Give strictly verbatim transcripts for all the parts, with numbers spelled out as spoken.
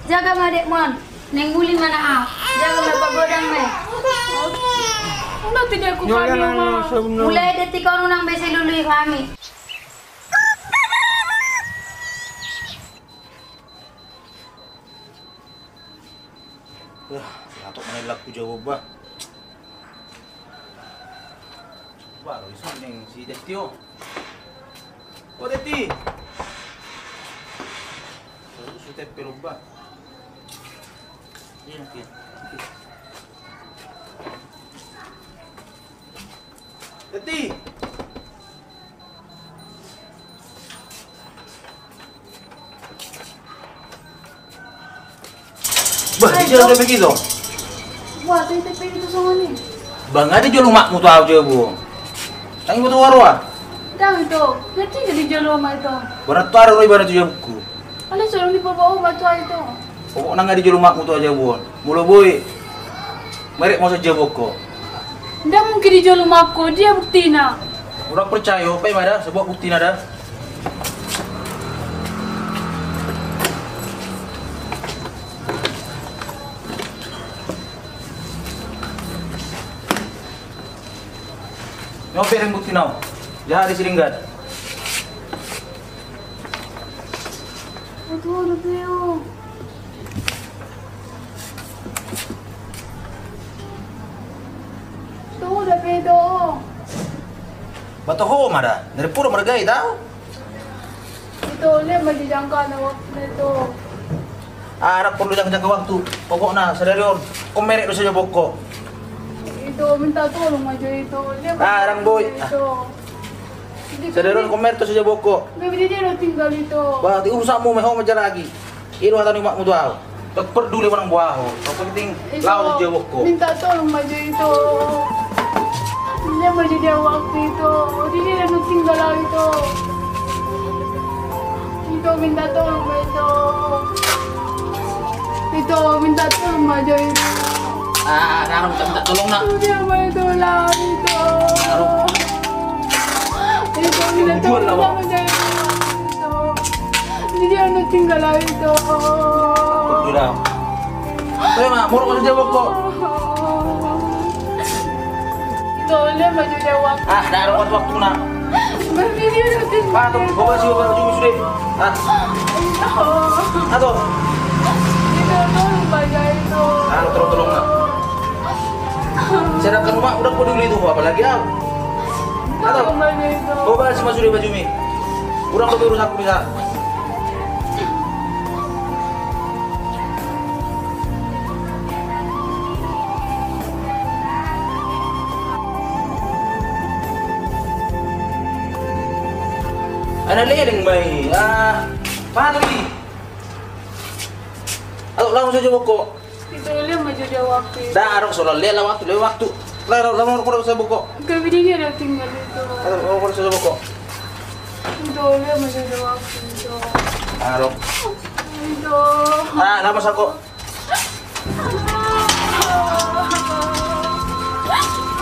Jaga ma adekmu on. Naeng uli ma na au. Jaga ma, pagodang ma i. Unang, tidak ku. Mulai detik on unang be sai lului hami. Yah, latok ma na i, laku jabon bah. Bah, ro isu ning si Deti o. O Deti. Su tepe lomba. Iya, iya. Deti. Bah, di jolo tepe i do. Bah, tepe i do songon i. Bah, nga di jolo umakmu tu au jabon. Tangi boto waro a. Ndang ito. Nanti di jolo ma ito. Barat tu ari ro ibana tu jabonku. Alai songon i, bapak, o, batua ito. Pokokna nga di jolo umakmu tu au jabon. Molo boi, merek ma au jabonko. Ndang mungkin di jolo umakku, dia buktina? Ndang percaya, paima da, sebuah buktina da. Nyope ring buktina. Jaha di siringgan. Aduh, aduh, aduh. Toho da pe ito. Bah, toho ma da. Dari pura margai tau. Ito, lehon ma jo jangka na waktu na ito. Ah, ndang porlu jangka-jangka waktu. Pokokna sadari on, ho merek do saja jabonko. Ito, minta tolong ma jo ito. Lehon ma jo jangka na waktu na ito. Ah, ndang boi. Sadari on ho merek do saja jabonko. Gabe dia do tinggal ito. Bah, di urusanmu ma, ho manjalaki. I do hata ni umakmu tu au. Ndang parduli manang boha ho. Yang penting laho jabonko. Minta tolong ma jo ito. Dia ma jo di au waktu ito. Di dia do tinggal au ito. Ito, minta tolong ma ito. Ito, minta tolong ma jo ito. Ah, ndang ro minta, minta tolong na. Dia ma ito lah ito. Ndang ro. Ito, minta tolong ma jo ito. Di dia do tinggal au ito. Betul dah. Tapi ma, muruk aja jabonko. Ito, lehon ma jo di au waktu. Ah, ndang ro waktu, waktuna. Bah, di dia do tinggal. Ah, tuh, bawa si, bawa baju sudah. Ah. Ito. Ah, tuh. Ito, tolong ma jo ito. Ah, tolong, tolong na. Sedangkan umak ndang peduli tu ho, apalagi au. Atau? Ho, baen ma sude bajumi. Ndang peduli urusanku bisa. Anak leleng mai. Ah, paham lagi. Ayo, langsung saja pokok. Ito, lehon ma jo di au waktu ito. Ndang adong soal lehon waktu, lehon waktu. Lah, lah, lah, mau kuda bisa buko. Gabe di dia do tinggal ito. Aduh, mau kuda bisa buko. Ito, lehon ma jo di au waktu ito. Adong. Ito. Ah, nama sako.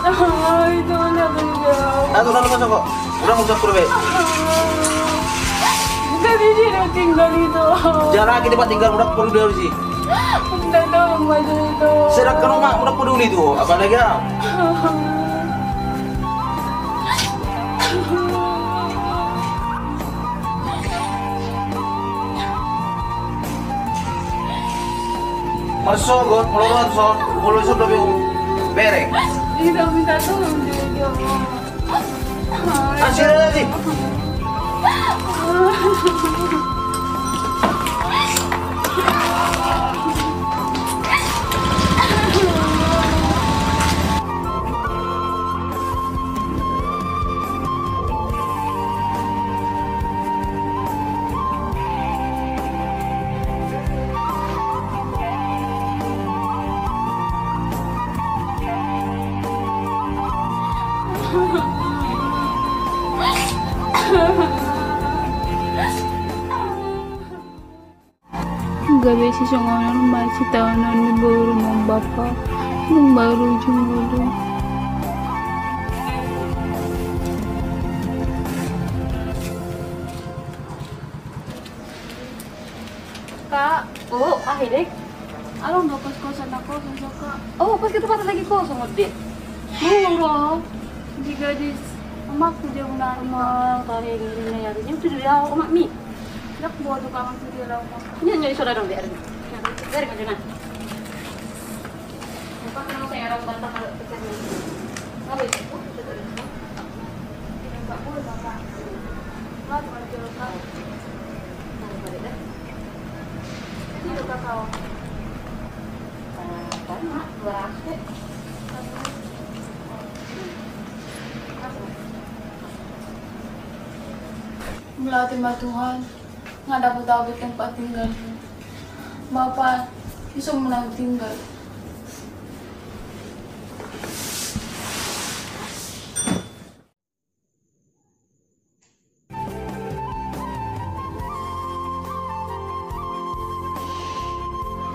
Ah, ito, lehon ma jo di au. Aduh, nama sako. Udah, udah, kurbe. Gabe di dia do tinggal ito. Jarang kita tempat tinggal, udah perlu dia sih. Minta tolong ma jo ito. Sedangkan umak ndang peduli tu ho, apalagi au. Marsogot, molo ro so, molo so dope bereng. Ito, minta tolong jo ito. Asli lagi. Gabe sisongon on ma sitaonon ni boru nang bapa nang boru jumolo. Kak. Oh, ahe, Dek. Adong do kos-kosan na kosong, Soka. Oh, pas kita patah lagi kosong, Dek. Murah. Di gadis, omakku dia guna. Omak, tahe ngiri na ya, dia itu dia omak mi. Dak buat tukang tu dia lah, omak. Ini hanya iso dadong, Dek. Dari mana? Mauliate ma Tuhan. Nga dapot au be tempat tinggal. Bapa, iso ma unang tinggal.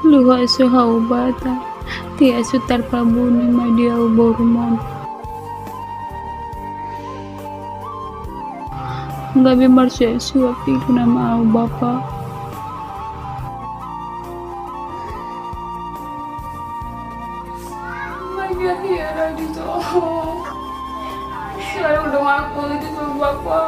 Luhut so haubatan, tiak so tarpabuni ma di au borumon. Gabe marsuaksuak pe guna ma au, Bapa. Magia hira di so. Selalu dong aku di so, Bapa.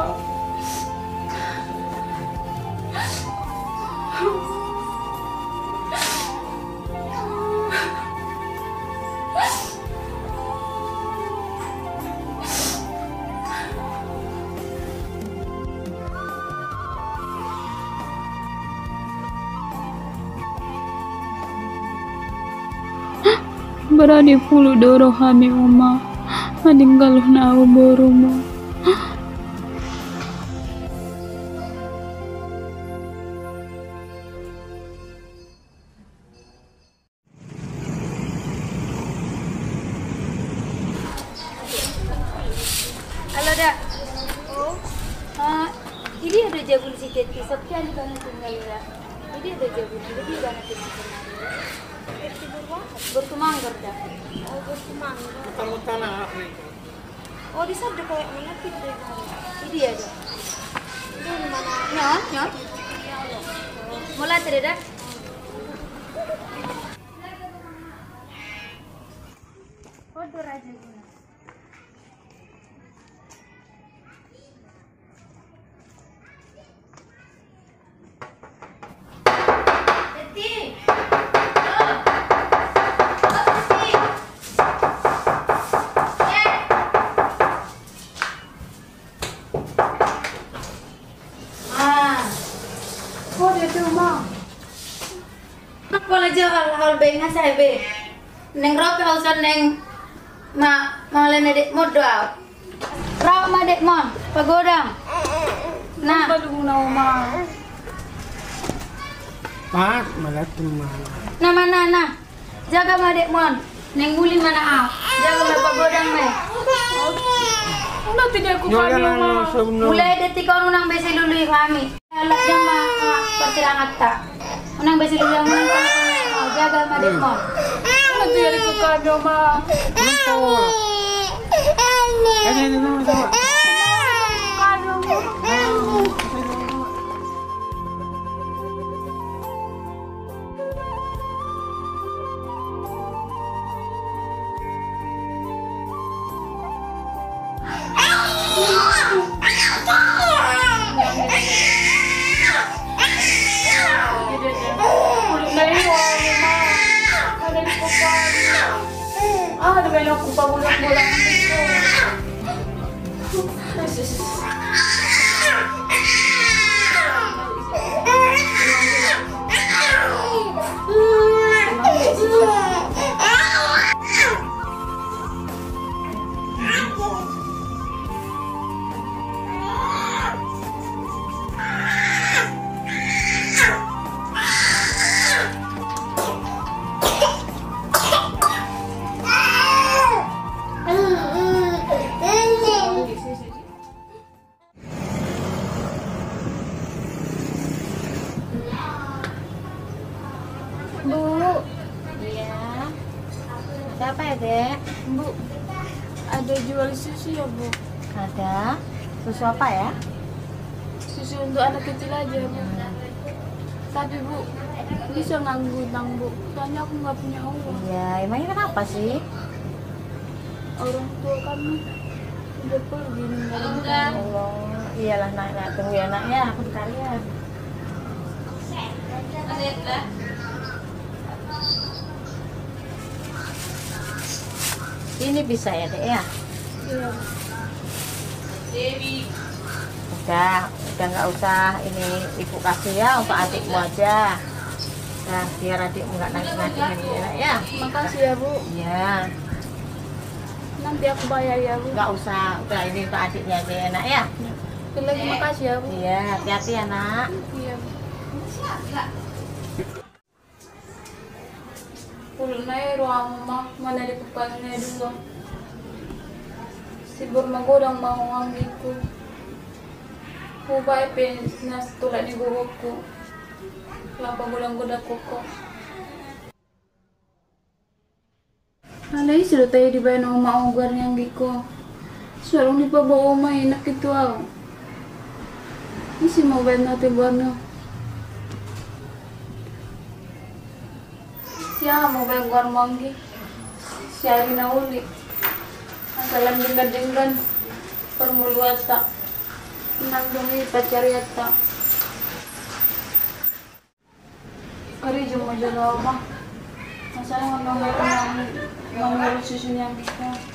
Berani pulu do rohami, Oma, maninggalhon au borumu. Halo, Da. Oh. Ah, i dia do jabu ni si Teti, Sofian, di mana tinggal, Da? I dia do jabu ni, di mana tinggal? Teti Boru aha? Boru Tumanggar, Da. Oh, Boru Tumanggar. Utang-utang apa itu? Oh, di sana do kayak mana gitu. I dia do. Itu di mana? Nya, nya. Mauliate, Da. Podo raja guna. Ah. Oh, dia tu, Mam. Pola jo hal-hal be nga sai be. Naeng ro pe au son naeng ma, mangalen adekmon do au. Ro ma adekmon, pagodang. Nah. Pagodang na, Oma. Pas, malah teman. Nah, mana, nah. Jaga ma adekmon. Naeng uli ma na au. Jaga ma, pagodang ma i. Unang tidak ku kami, Oma. Mulai detik on unang be sai lului hami. Alat jama, ah, persilanganta. Unang be sai lului, unang be sai lului. Oh, jaga ma adekmon. Unang tidak ku kami, Oma. Ah, ada main aku pagulang-gulang. Bu. Iya. Ada apa ya, Dek? Bu, ada jual susu ya, Bu? Ada. Susu apa ya? Susu untuk anak kecil aja, Bu. Hmm. Tapi, Bu, Bisa nganggu utang, Bu. Soalnya aku nggak punya uang. Iya, emangnya kenapa sih? Orang tua kami udah pergi ninggalin kami. Allah, iyalah nak, nak, tunggu ya nak ya, aku dicari ya. Ini bisa ya dek ya? Iya. Udah, udah nggak usah ini ibu kasih ya untuk adikmu aja. Nah, biar adikmu nggak nangis-nangis lagi ya nak ya. Makasih ya Bu. Iya. Nanti aku bayar ya Bu. Nggak usah, udah ini untuk adiknya aja ya nak ya. Sekali lagi makasih ya Bu. Iya, hati-hati ya nak. Iya Bu. Olo, na ro ahu ma, mana di pepal na dua. Sibur magodang ma ho anggingku. Hubaen pe na sitolak ni gogoku. Laho pagodang-godang ho. Alai ise do tahe dibaen ho ma goar ni anggingku. Sai dung dipaboa ho ma i nangkin tu ahu. Ise ma hubaen hatigoarna. Sian ma hubaen goarmu anggi. Sian na uli. Asa lam denggan-denggan parngoluanta. Nang dung i pancarianta. Karejo ma jolo ahu ma. Masalah nang nang nang nang susu ni anggingku.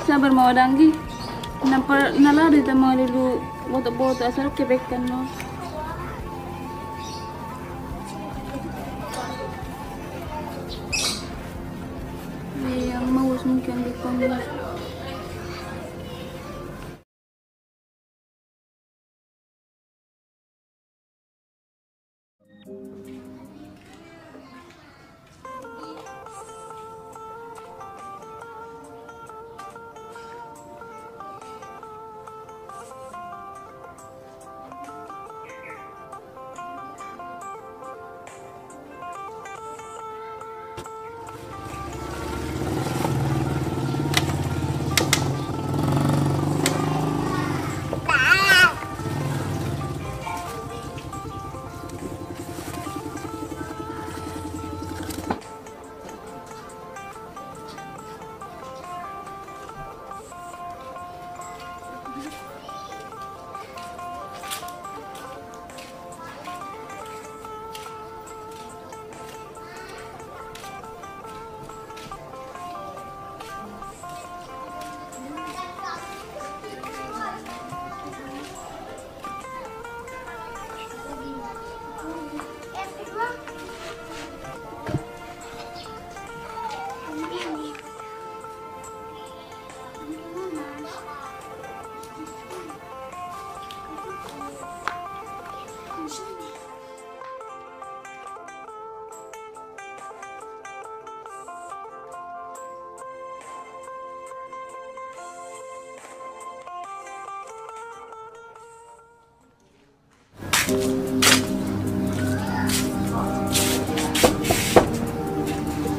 Sabar ma ho danggi. Nampak nalado ita mangalulu boto-boto asal kebekan no. Iya, mau mungkin di kono.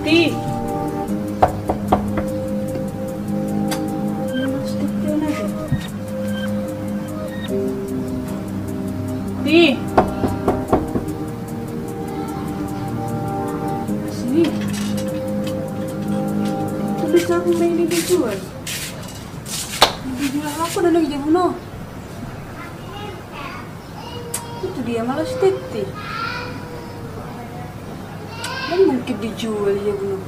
Ti. Ti. Sini. Itu bisa aku main di jual. Di jual apa dan lagi jamu no? Itu dia malas tete. Dan mungkin dijual ya, Bu.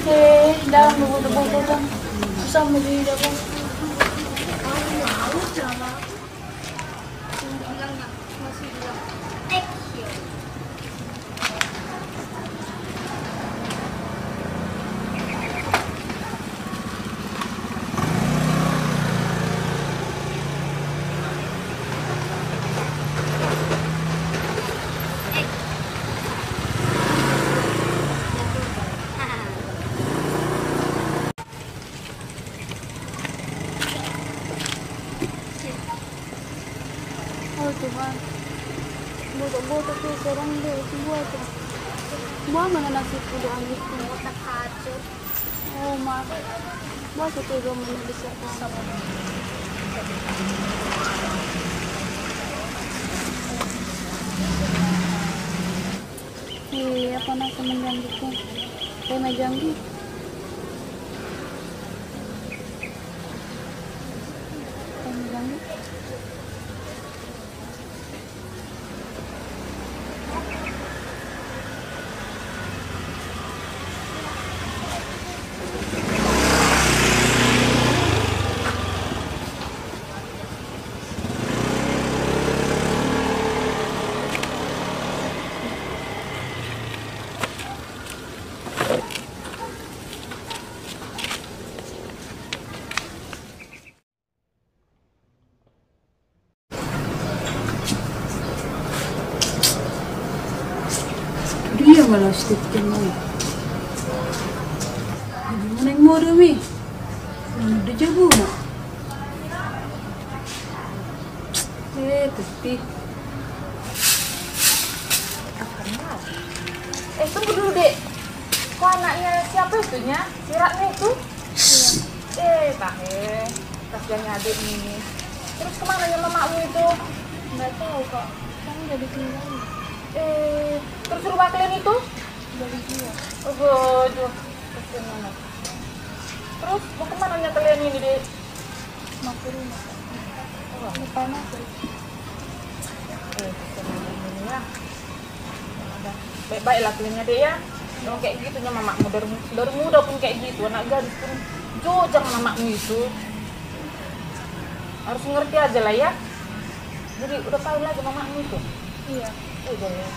Eh, dalam dua puluh dua jam. Susah mau jadi dapat. Oh Tuhan, botok-botok tu sorong do tu buat. Boha ma na nasibku dohot anakku. Boha ma, boha tu tu do ma na bisa. Eh, apa na aku mengganggu tu? Saya mengganggu. Saya mengganggu. Dia malas tete mai. Jadi meneng modo mi. Mana do jabuna? Eh, Tuti. Eh, tunggu dulu, Dek. Kau anaknya siapa itu, Nya? Si Ratna itu? Iya. Eh, tahe. Kasihan adikmu ini. Terus kemana, Nya, mamamu itu? Nggak tahu, Kak. Kan udah ditinggal. Eh, terus rumah kalian itu? Udah dijual. Oh, aduh. Kasihan amat. Terus mau kemana, Nya, kalian ini, Dek? Mau ke rumah, Kak. Oh. Lupa masuk. Eh, kasihan amat ini, ya. Baik-baiklah kalian, Dek, ya. Jangan kayak gitu, Nya, mamamu. Dari, dari muda pun kayak gitu, anak gadis pun jojang mamamu itu. Harus ngerti aja lah, ya. Jadi udah kawin lagi mamamu itu? Iya. Udah, ya.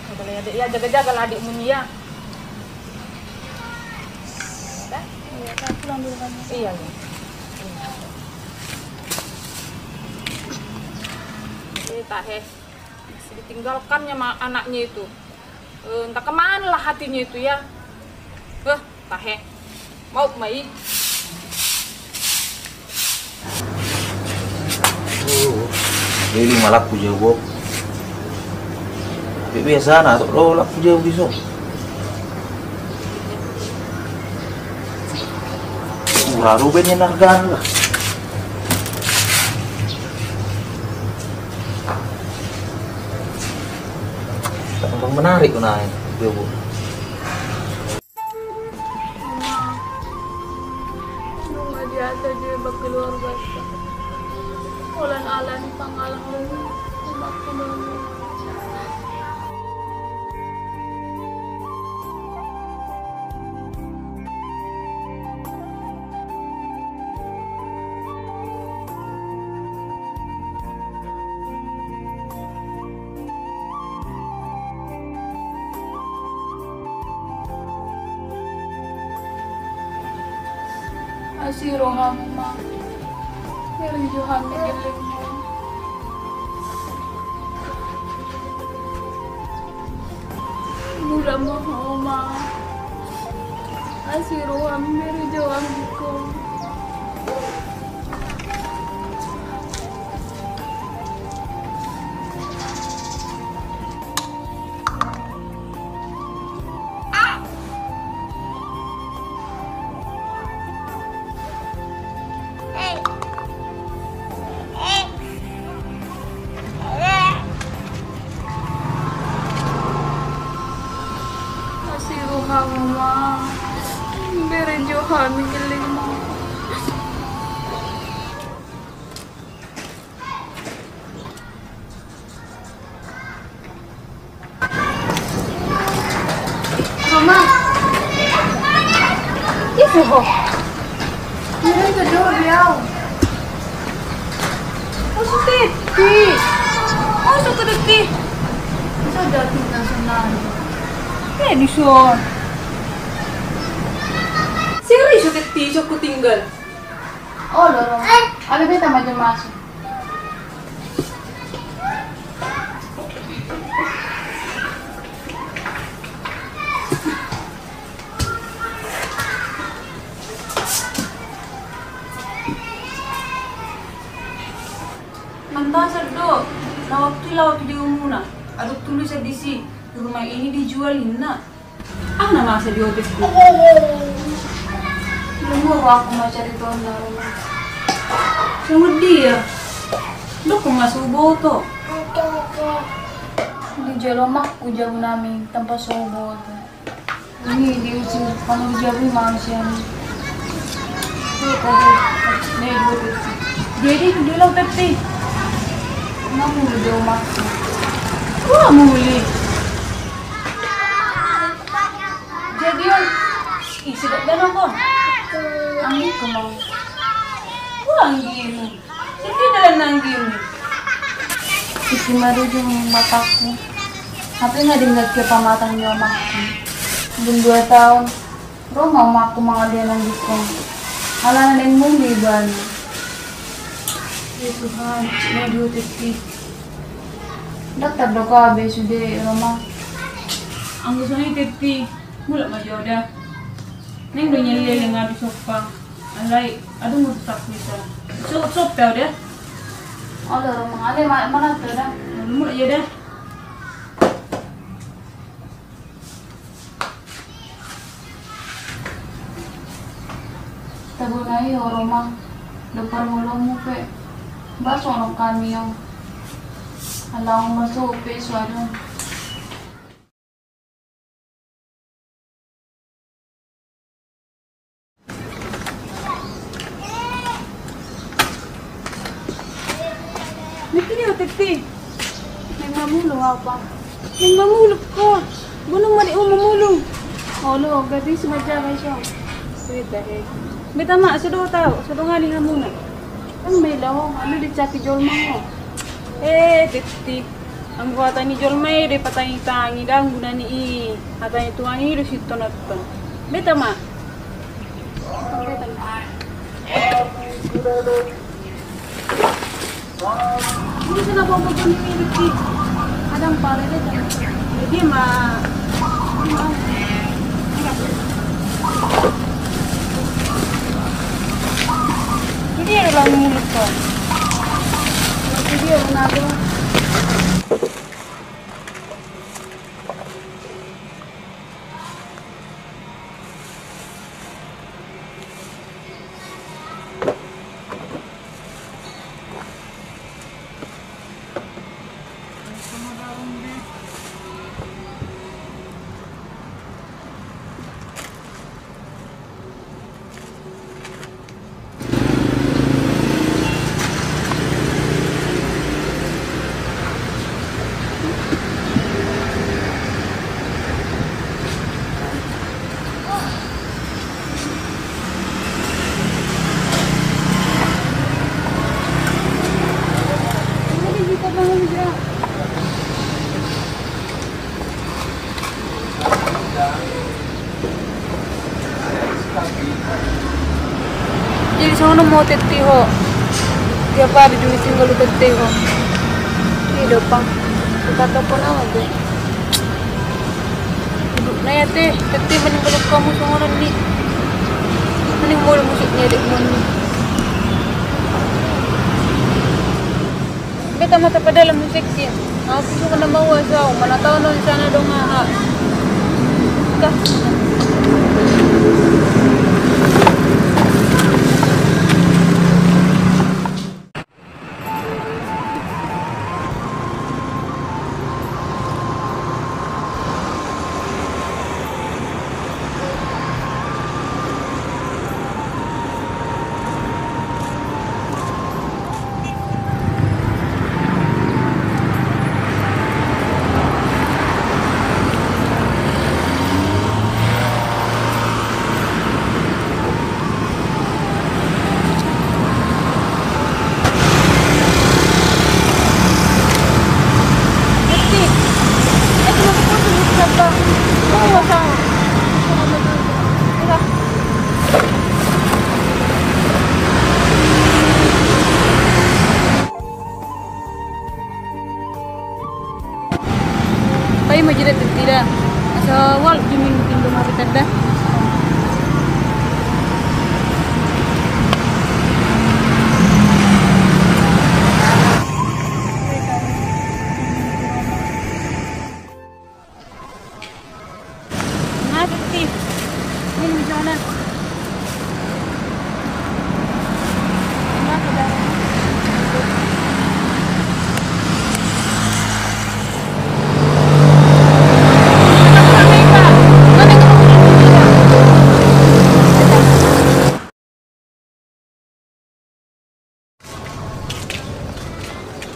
Udah lah, ya, Dek, ya, jaga-jagalah adikmu ini, ya. Ya, kan? Iya, Kak, pulang dulu kami. Iya, iya. Iya. Eh, tahe. Masih ditinggalkannya ma-, anaknya itu. Eh, entah kemana lah hatinya itu, ya. Eh, tahe. Mau ma i. Oh, jadi malah ku jago. Tapi biasa na tu lo laku jago di so. Ura rubenya nargan lah. Tak menarik ku naik jago. Oma, nunga diasa jo iba keluargata. Holan alani pangalahon ni umakku nami. Asi rohamu ma, bere jo hami gellengmu. Mula ma ho ma, asi roham bere jo hami ho. Asi rohamu ma, bere jo hami gellengmu. Roma. Ise ho? Ise ho? Ise ho? Ise ho? Ise ho? Ise ho? Eh, dison. Serius, Tetti, so ku tinggal. Olo, Roma. Ada beta ma jo masuk. Mantasan do, na waktu i laho tu jabu muna, adong tulisan disi, rumah ini dijual ninna. Aha na masa di otakku? Nunga ho aku mancari tona rumah. Songon dia? Ndang ho masa huboto. Dijalo omakku jabu nami tanpa so huboto. Ini diusir, kalau di jabu manusia ni. Jadi itu dulu, Tetti. Namu di omakku. Wah, muli. Jadi on, isi dek dana kon. Anggiku mau. Wah, anggimu. Jadi dalan anggimu. Isi ma di ujung mataku. Tapi nggak diingat ke pamatang ni omakku. Belum dua tahun. Ro ma omakku mangalian anggikon. Alana naeng muli ibana. Ya Tuhan, cik na dua Tetti. Ndang tardok be sude, Roma. Anggo songon i, Tetti, mulak ma jo au da. Naeng do nian leleng au di sompa. Alai adong urusanku ita. So, sompe au da. Olo, Romang, ale ma-, mana tu da? Mulak ia da. Tabo na i, Romang, do parngolumu pe. Ba songon hami on. Ala on ma so pe so adong. Niki dia, Titi. Naeng mamulung apa? Naeng mamulung ko. Gunung mani uma mulung. Olo, gadis majaga iso. Cerita he. Beta ma, sudah tahu, sudah ngali hamuna. Kan melo, anu dicapi jolma ho. Eh, Titi. Anggo hata ni jolma i do dipatangi-tangi, ndang guna ni i. Hata ni Tuhan i do sitonton. Beta ma. Beta ma. Ini kena bau bau ni mirip i. Ada empat ada kan. Jadi ma. Jadi ya dalam mulut kau. Jadi ya benar. Jadi songon on ma, Titi, ho. Tiap hari do tinggal di Titi ho. Ini do pang. Kita telepon aja. Duduk na ya, Titi. Titi, mending boleh kamu songon on ni. Mending boleh musik ni, adik, songon on ni. Beta ma tapadan musik i. Au pe suka na maua so au, mana tau na di sana adong aha. Dah. Paima jeda tentida. Asa wal jumin tindo mari tanda.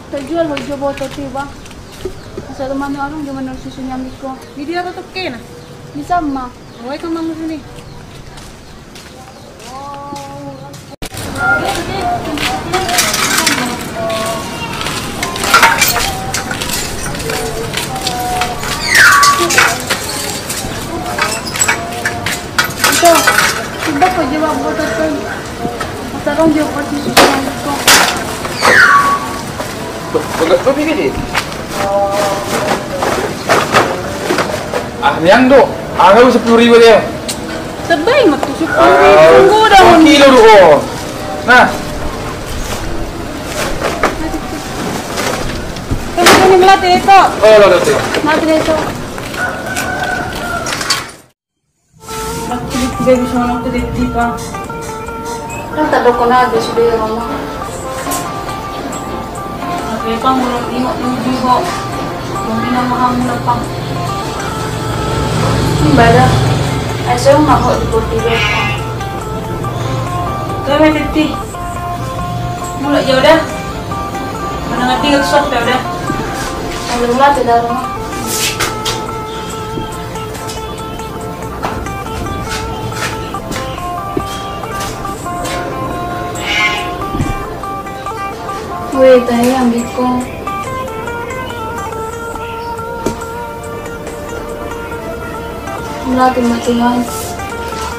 Tajual ho jo boto ti ba. Asa teman orang jo manol susu nyamik ko. Di dia tutup kena. Bisa ma. Wai kan mangus ni. Ito, coba ko jawab buat apa? Masa kau jawab pasti susah ko. Tuh, bagas kopi gede. Ah, nian do. Ah, nggak usah sepuluh ribu dia. Sebaik mah tuh sepuluh ribu. Ah, sungguh dah. Kilo do. Nah. Mula tito. Oh, lo, lo, lo. Mati deh, Tok. Waktu di tiga bisa waktu di tiga. Kan tak dokon aja sudah ya, Mama. Tapi, Pang, belum ingat, belum juga. Belum ingat, Mama, belum, Pang. Ini badan. Ayo, saya mau di kursi dulu, Pang. Tuh, Mama, Titi. Mulak ya udah. Menengah tiga, sok ya udah. Kalau mulak tidak rumah. Weh, tahe anggikku. Mauliate ma Tuhan.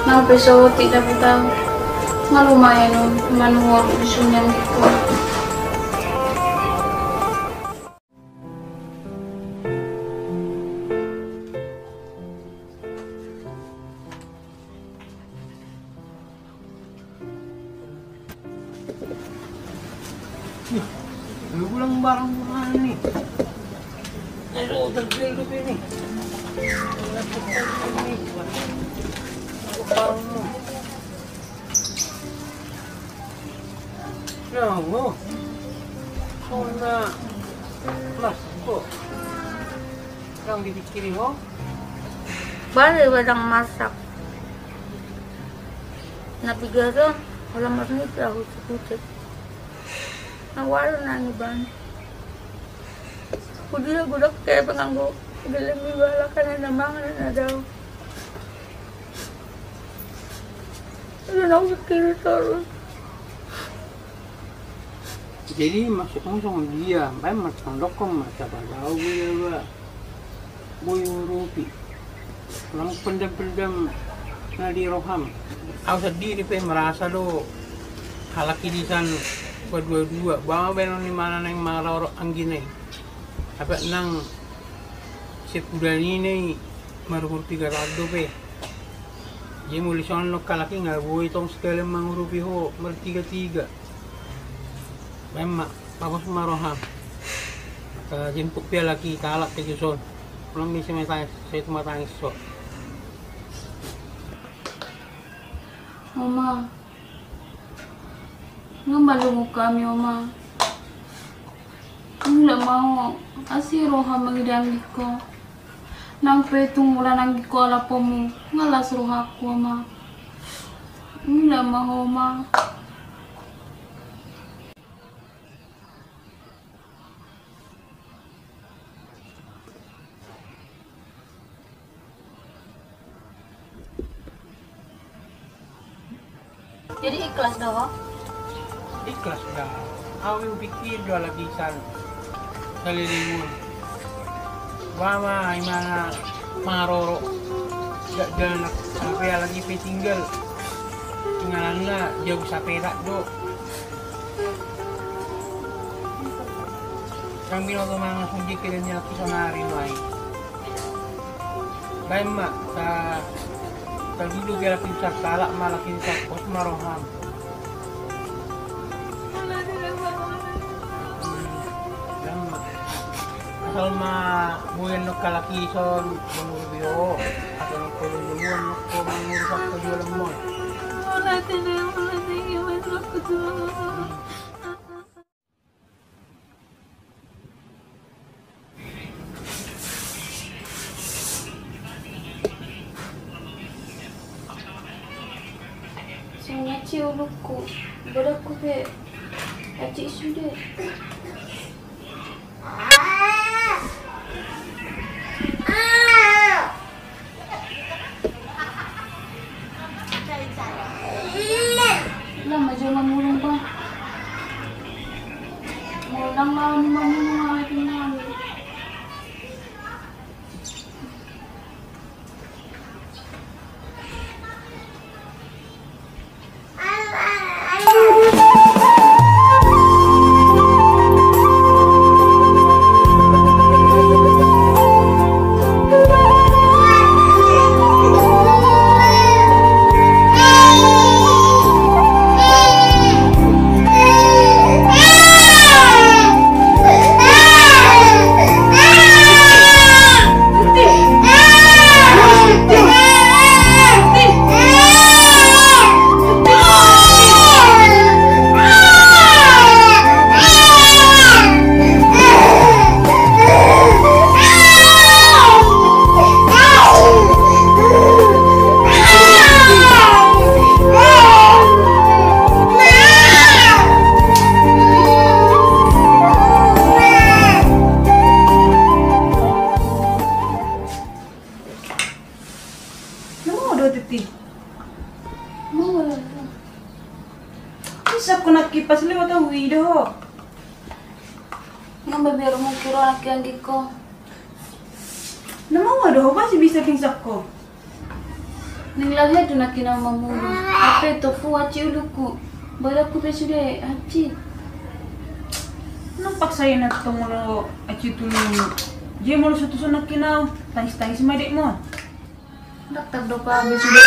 Nang pe so olo tidak tahu. Nga lumayan on, manuhor di sini anggikku. Nih, lu pulang barang bukan nih. Aduh, tergel tuh ini. Ya Allah. Sona. Mas, kok. Yang dipikirin, oh? Baru badang masak. Na piga on, olo marnida hucek-hucek. Na ualu na nian. Hudia godang kepe nganggo geleng ni bala kan na mangan na dao. Udah na hupikkiri torus. Jadi maksudmu songon dia, baen ma sondokkon ma, siapa tahu dia ba. Boi huurupi. Ulang pendam-pendam na di roham. Au sandiri pe merasa do halak i disan padua-dua. Boha ma baenon ni imana naeng mangarorot anggina i. Tapi nang sepudan i na i maruhur piga tando pe. Jadi molo songon halak i nga boi tong sekalian mangurupi ho martiga-tiga. Baen ma. Pagos ma roham. Asa jemput pe halak i, halak pe tuson. Ulang bisa mata, sai tu mata angin so. Oma. Nga malungun hami, Oma. Mulak ma ho, asi roham mangida anggikku. Nang pe tung ula anggikku alapomu, nga las rohangku, Oma. Mulak ma ho, Oma. Jadi ikhlas do ho? Ikhlas da. Au pe pikir do halak i san. Saleleng on. Boha ma imana maroro. Dakdanak sampe halak i pe tinggal. Ingananna jabu sapetak do. Sambil oto mangan songon dia keadaan ni halak i sonari nuaeng. Baen ma, ta, tadudu be halak i, sahalak ma halak i, pos ma roham. Baen ma. Asal ma boi annon halak i son mangurupi ho, atau nang kolo jolo annon ho mangurus angka jualanmu. Sing aci ulungku, badanku pe aci sude. Lama jo lam mulung, Bang. Molo ndang laho ni mamulung, awe tinggal. Nga mabiar mungkin ro anak anggi ko. Na maua do ho ba si bisa pingsan ho. Ning lahe tu nangkin au mamulung. Hape topu aci uluku. Badanku pe sude aci. Nang paksa ina tong molo aci tulung. Jadi molo so tuson nangkin au, tangis-tangis ma dekmon. Ndang tardopa be sude.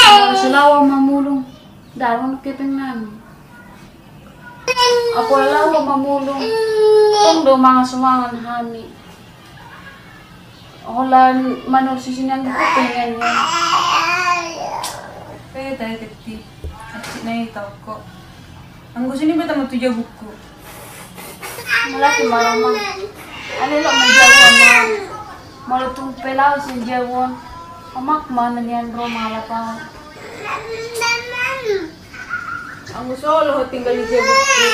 Molo so laho mamulung. Ndang adong kepeng nami. Apala laho mamulung, tong do mangan sumangan hami. Holan manursi sian anggi ko pengen. Pe tahe Tetti, aci na i toko. Anggo sini beta ma tu jabungku. Mulai tu marama. Ale lo ma jabu ama. Molo tung pe laho sian jabu on. Amak ma na nian ro mangalap au. Anggo so laho tinggal di jabungku,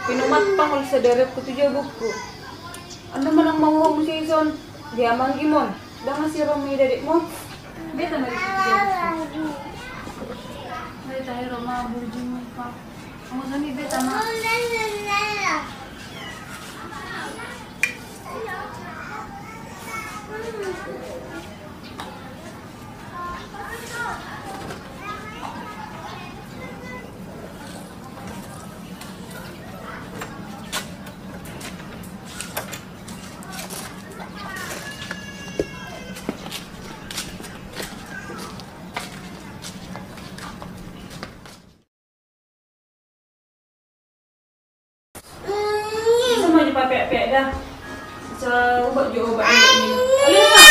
pinumat pangol sadari ku tu jabungku. Anda manang manguhum sison di amanggimon, dang asi ro mi dadekmon. Beta mari tu jabungku. Beta ero ma burjing pa. Anggo soni beta ma. Bisa ma jo papeak-peak da. Bisa ubat jo obat ni. Ayo ma.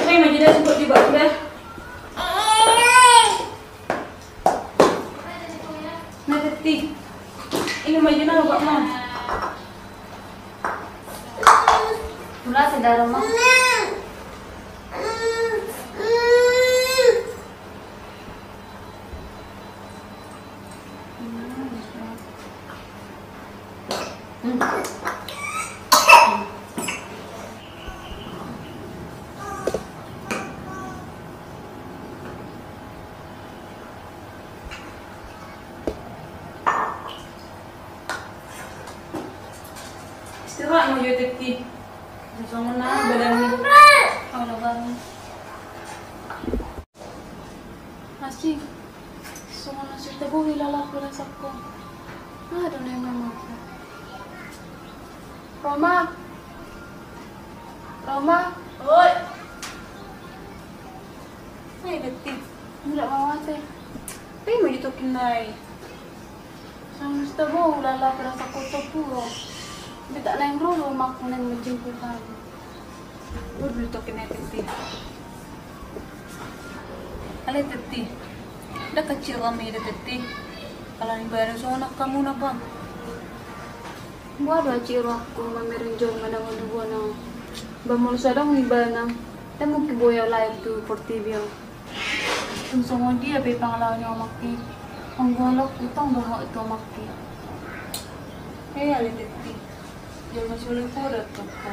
Ayo ma jo da ubat jo obat da. Na Tetti. Ini ma jo na obat ma. Pula sedara ma. Istirahat ma jo Tetti. Sasongon na badanmi. Olo bang. Asing. Songon na so tabo huilala pirasangku. Aha do na i mamangku. Roma. Roma. Oi. Ai Tetti. Mulak ma mate. Pe ma jo tokin na i. Songon na so tabo huilala pirasangku topu ro. Beta naeng ro do omakku naeng menjemput au. Ro do tokin na i Tetti. Ale Tetti. Ndang aci roham ida Tetti. Ala ni badan songon angka muna bang. Boha do aci rohangku mamereng jolma na manubana. Ba molo so adong ibana, ndang mungkin boi au lahir tu portibi on. Tung songon dia pe pangalaho ni omakki, anggo halak i tong do hot tu omakki. He ale Tetti. Jolma si olo i poda tong ho.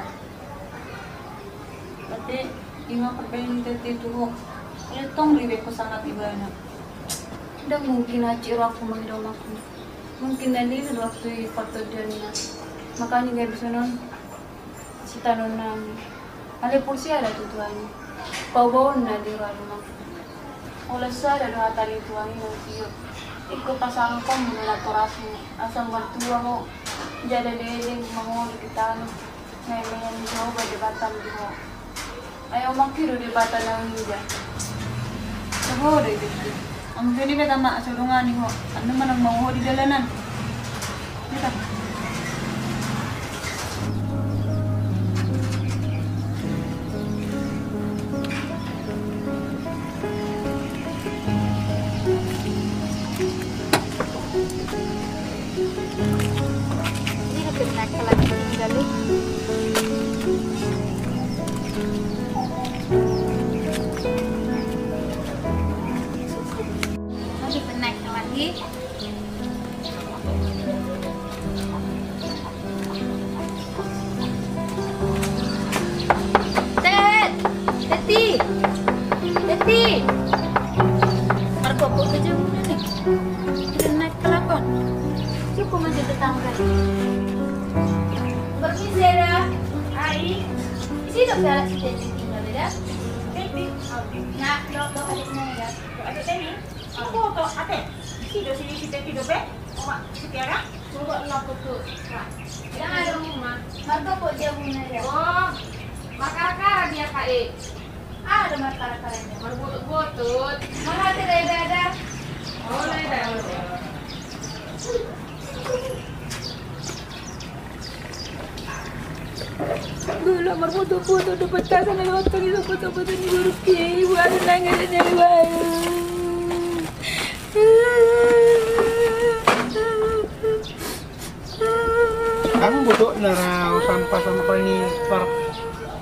Ate, ima parbaen ni Tetti tu ho. Olo tong do ibaen ho sangap ibana. Ndang mungkin aci rohangku mangido omakku. Mungkin na lima do waktu i partondionna. Makana gabe songon on sitaonon nami. Ale porsea da tu Tuhan i. Paubaonna di roha ni omakku. Olo sada do hata ni Tuhan i na tiop. Ingkon pasangap hamu do natorasmu. Asa martua ho. Jala leleng mangolu di tano. Naeng mean ni Jahowa Debata di ho. Ai omakki do Debata na unja. Toho do i Tetti. Anggo ni beta ma asa dongani ho. Annon manang mau ho di dalanan. Beta. Ini lebih naik lagi tinggal nih. Lebih naik lagi. Tet! Teti! Teti! Marco, kok kerja mulu nih? Udah naik ke lapang. Cukup aja Tetangga. Permisi, Eda. Hai. Isi do piala si Tepi tinggal, Eda? Tepi? Na, do, do, adiknya, Eda. Do, adik Tepi? Apa tuh, ate? Isi do si, si Tepi do, be? Oma, si piala? Coba lah, foto. Nah. Yang ada rumah. Marga kok jauh, Eda? Oh, markara-kara dia, Kak, eh. Aha do markara-kara i? Marbotut-botut. Mauliate, Eda. Mauliate. Dulu marbotut-botut do, patasa na lontong i, botut-botut ni buruk i, ibu anu nang ada nyari baru. Kan boto na ra sampah-sampah ni par,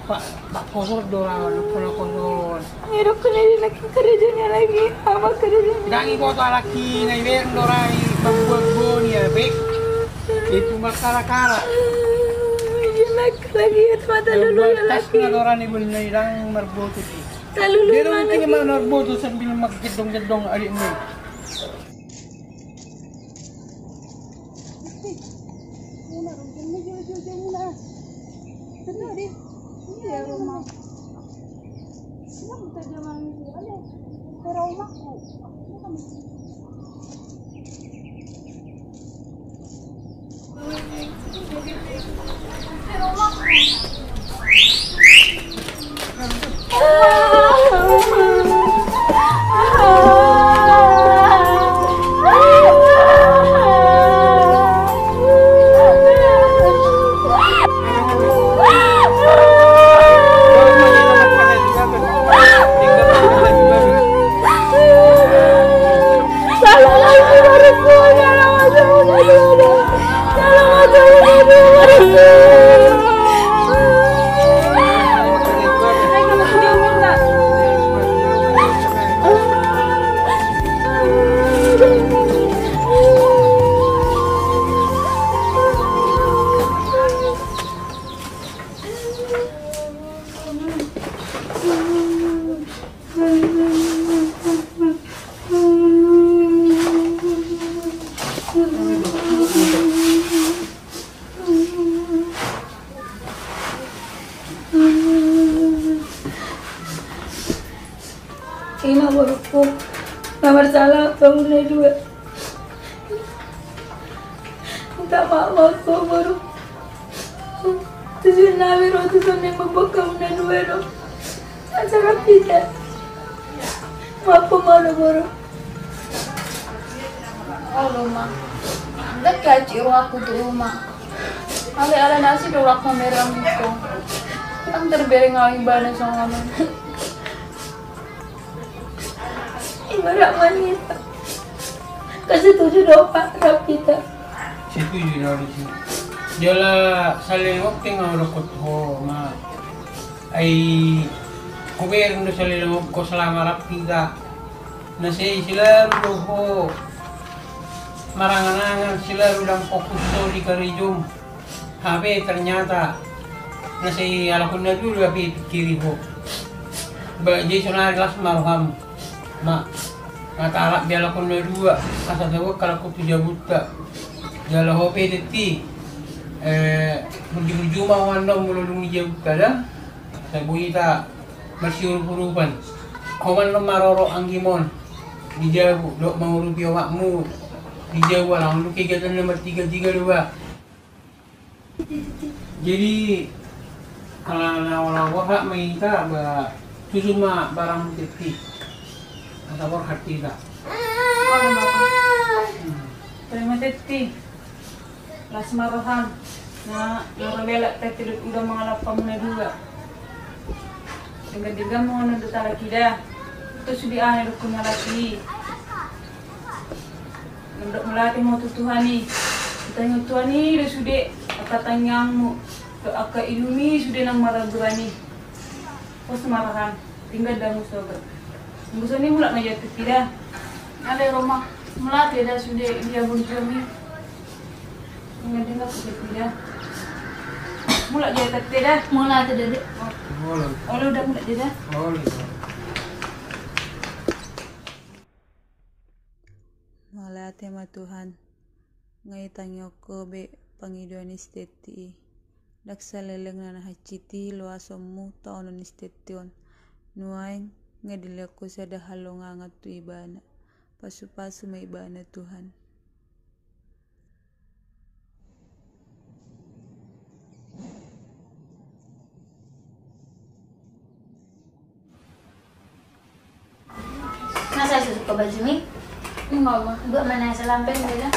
pak, pak kosor do ra, anak kosor. Ngerok kena di laki kerjanya lagi, apa kerjanya? Dang i boto alaki na iber do ra i, pak buat boni ya, be. Itu markara-kara. Dia laki lagi, ya, mata dulu ya, laki. Na do ra ni beli na idang marboto i. Dia do mungkin marboto sambil magedong-gedong adik ni. Ima borukku, na marsala hamu na dua. Minta maaf ma ho boru. Tujuan nami ro tu son naeng mambuat hamu na dua do. Acara pita. Maaf ma ho boru. Olo ma. Ndang kaciru aku tu uma. Alai ala nasi do ulak mamereng iko. Ndang terbereng au ibana songon on. Ibarat manita. Kasi tuju do pak rap kita. Setuju do disi. Jala saleleng okteng au dokon ho ma. Ai ho bereng do saleleng okteng selama rap kita. Na sai silalu do ho marangan-angan, silalu dang fokus do di karejom. Hape ternyata na sai alakon na dua do hape pikiri ho. Ba jadi sonari las ma roham. Ma, na talak be alakon na dua, asa tau angka alakon tu jabunta. Jala ho pe tetti, eh, burju-burju ma ho mandok molo dung di jabunta da. Asa boi hita marsiurup-urupan. Ho mandok maroro anggimon di jabu, dohot mangurupi omakmu di jabu, ala dung kegiatan na martiga-tiga do ba. Jadi ala na olo borhat ma hita ba, tusu ma barangmu tetti. Asa borhat hita. Olo ma. Hmm. Terima tetti. Las ma roham. Na, na ro lelak tetti dohot uda mangalap hamu na dua. Denggan-denggan ma ho na do talaki da. Ito sude aha na dokkon ni halak i. Mandok mauliate ma ho tu Tuhan i. Ditangiang Tuhan i do sude angka tangiangmu dohot angka inummi sude nang marhaburan i. Pos ma roham, tinggal damu sogot. Molo songon i mulak ma jo tetti da. Alai ro ma, mauliate da sude dia burjumu i. Tinggal-tinggal tetti da. Mulak jo tetti da. Mauliate da. Olo. Olo da, mulak jo da. Olo. Mauliate ma Tuhan. Nga ditangihon Ho be pangidoan ni si Teti i. Ndang saleleng na hansit i loasonMu taonon ni si Teti on. Nuaeng nga dilehon Ho sada halongangan tu ibana. Pasupasu ma ibana Tuhan. Masa susuk ke baju mi? Enggak, Ma. Buat mana salampen bela?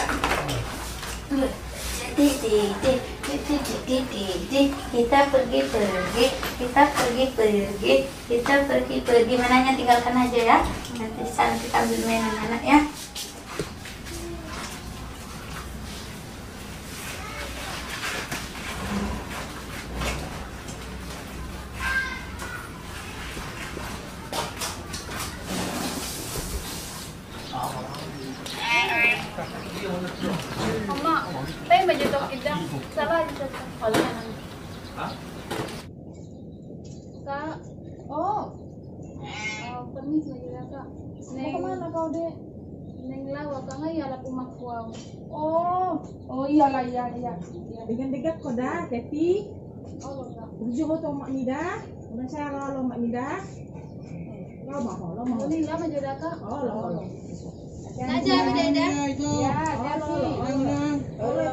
Kita pergi-pergi, kita pergi-pergi, kita pergi-pergi. Mananya tinggalkan aja ya. Nanti di sana kita ambil mainan anak ya. Mama, tahu baju tok kita. Salah aja. Kalau Kak, oh. Oh, permisi lagi ya, Kak. Mau kemana kau, Dek? Neng lawa, Kak, ngai alap umak kuau. Oh, oh iyalah, iya, iya. Iya. Dengan dekat kau dah, Teti. Oh, Kak. Udah jauh tuh, Mak Mida. Udah saya lalu, Mak Mida. Lalu, Mak, lalu, Mak. Ini lama jadi, Kak. Oh, lalu, lalu. Aja, Mak Mida. Iya, hati-hati. Lalu, lalu.